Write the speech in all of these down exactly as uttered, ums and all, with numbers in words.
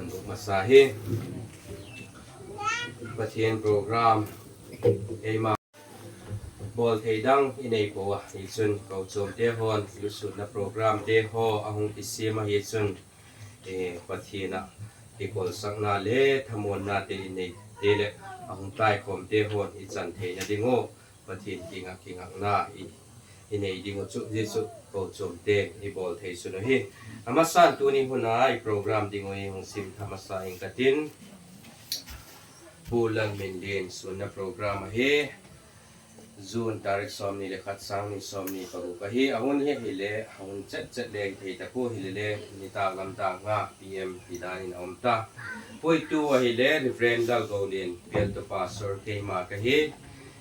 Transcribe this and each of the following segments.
Masa hi Pathian program eima bawl thei dang i nei pua a, hi chun kochuamte haw'n lusûnna programte haw a hung kisiam ahi chun, Pathian ah kikolsakna le thamuannate i neite leh a hung taikhawmte haw'n i chan theina ding uh Pathian kiang ah kingakna i nei ding uh chu zia chu kochuamte i bawl thei sun uh hi. A masa'n tuni hun a i program ding uh i hung sim tha masa ing ka tin, Pu Lalminlian sûnna program ahi. June tarik sawmni leh khat, sâng ni sawmni paguk ahi. A hun hi ahile a hun chet chet le hi thei ta pua, hilele nitâk lam dâk nga PM ti dan in a um ta. Puitu ahile Reverend Lalgolian, Bialtu Pastor keima ka hi.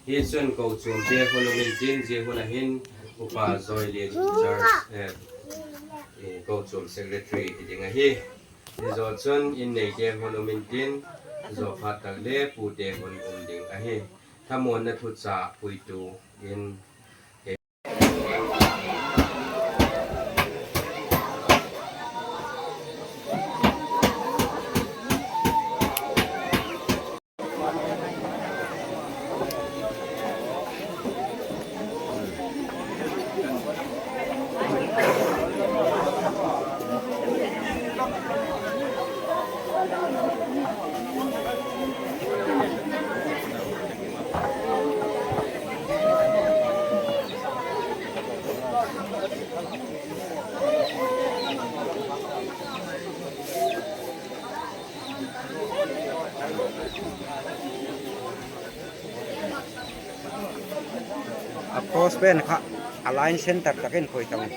Hi chun kochuamte hun um intin, zia hun a hin Upa Zawilian in charge, kochuam secretary hi ding ahi. Hizaw chun inneite hun um intin, zaw phat tak le pute hun um ding ahi. Thamuanna thucha puitu in A post pen kha a line center tak in koi tang.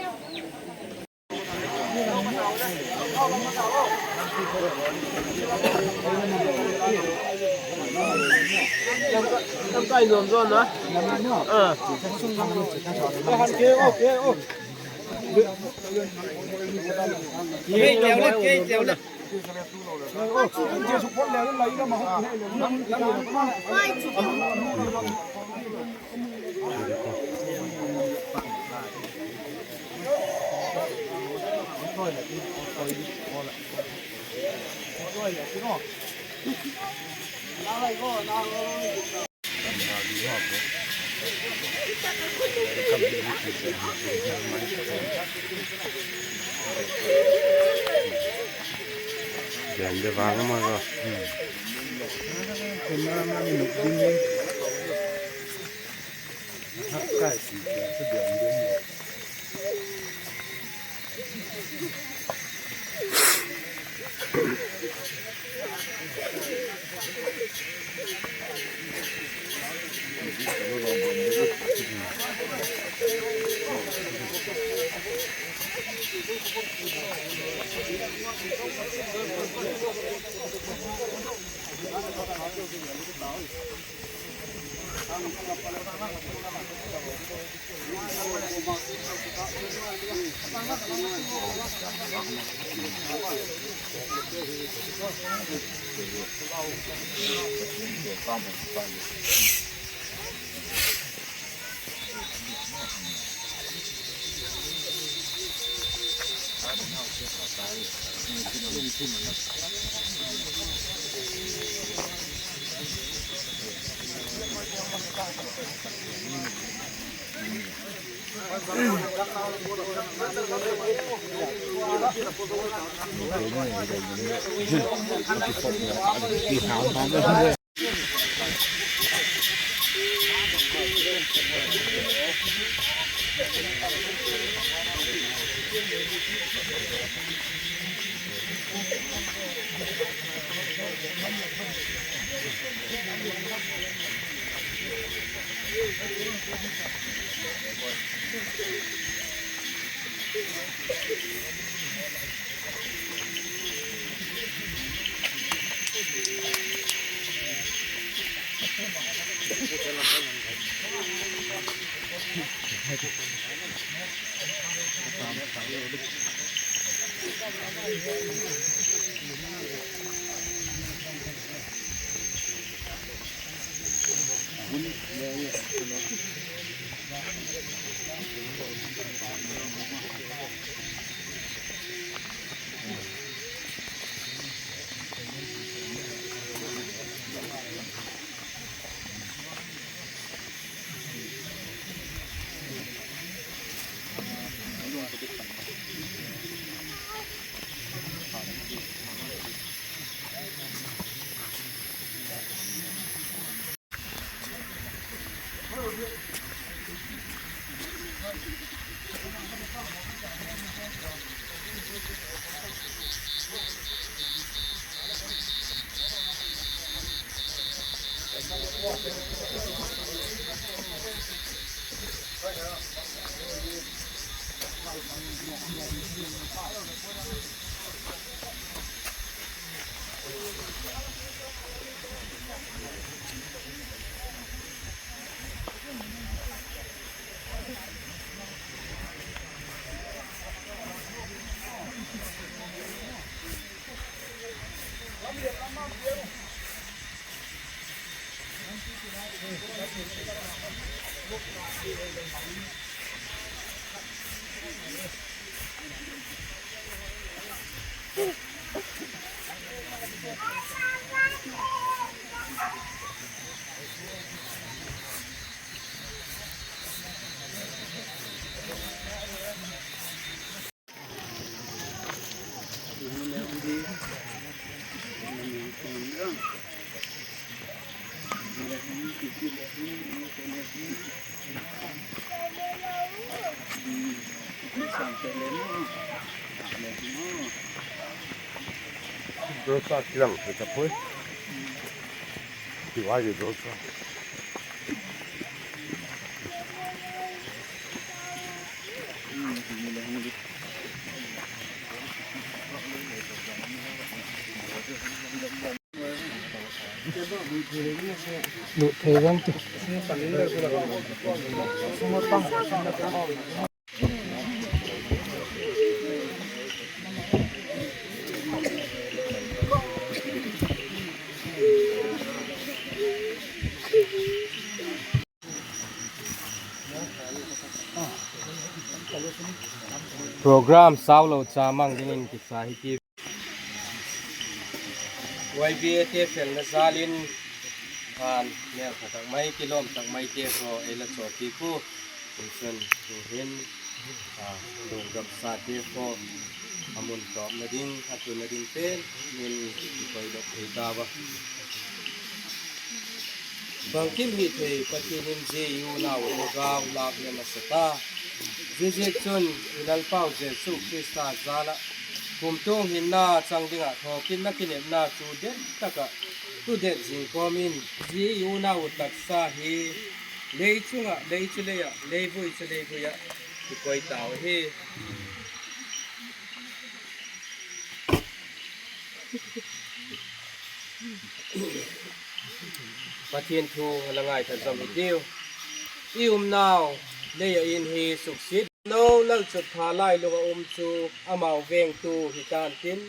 Dosa kilang ka pui. Kiwai di dosa. Lut thei vang ti. Program sau lo cha mang dingin kisa hi ti. Y B A te felna jal in, han mêlpha tak mai, kilawm tak maite haw ei la chawpi khu, tichun tu'hin, a, lungdamsate haw a mun tawpna ding, a tunna ding pen in kipaidok thei tau a. Bangkim hithei Pathian in zia i unau thagau lâk le masa ta. Ziaziakchun i Lalpau Jesu Khrista jal ah kumtuang hinna chang ding ah thawkitna kinepna chu det tak ah tu det zing kawm in, zia i unau taksa hi lei chung ah lei chu lei ah, leivui chu leivui ah kikoi tau ahi. Pathian thu la ngaitha zom hitiu. I umnau lei ah in hi suksiat lo lalchutpha lailung ah um chu amau vengtu hi ta'n tin,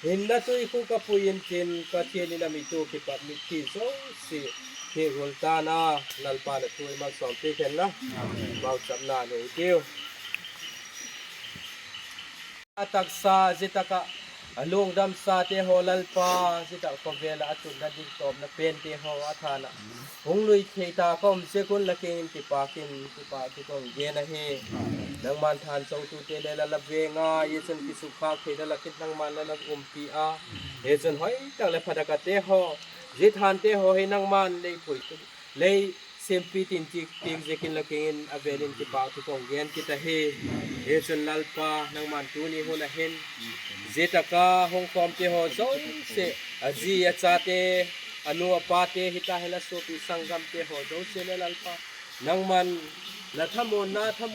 hinna tuikhuk ah pui intin, Pathian in a mitu kipat mitthi zosia hi rul ta'n a, Lalpa'n a thu ei malsawmpiak hen la. Pauchapna nei hitiu. A taksa zia tak ah a lungdamsate haw Lalpa, zia tak khawvel ah a tunna ding tawpna pente haw a thân ah hung lui thei ta ka um ziak un la kiang in kipâk in kipâk thu ka hung gen ahi. Nangma'n thân chotute le la la veng a, hichun kisukkhâk theina lak in nangma'n la la umpi a, hichun hoi tak leh pha tak ate haw, zia thânte haw hi nangma'n lei pui tu, lei siampi tin ti tiang ziakin la kiang in a vêl in kipâk thu ka hung gen kit ahi. Hichun Lalpa, nangma'n tuni hun ah hin zia tak ah hung khawmte haw zosia, a zi a chate, a nu a pate hita hen la, suapi sanggamte haw zosia le Lalpa, nangma'n la thamuanna thamuan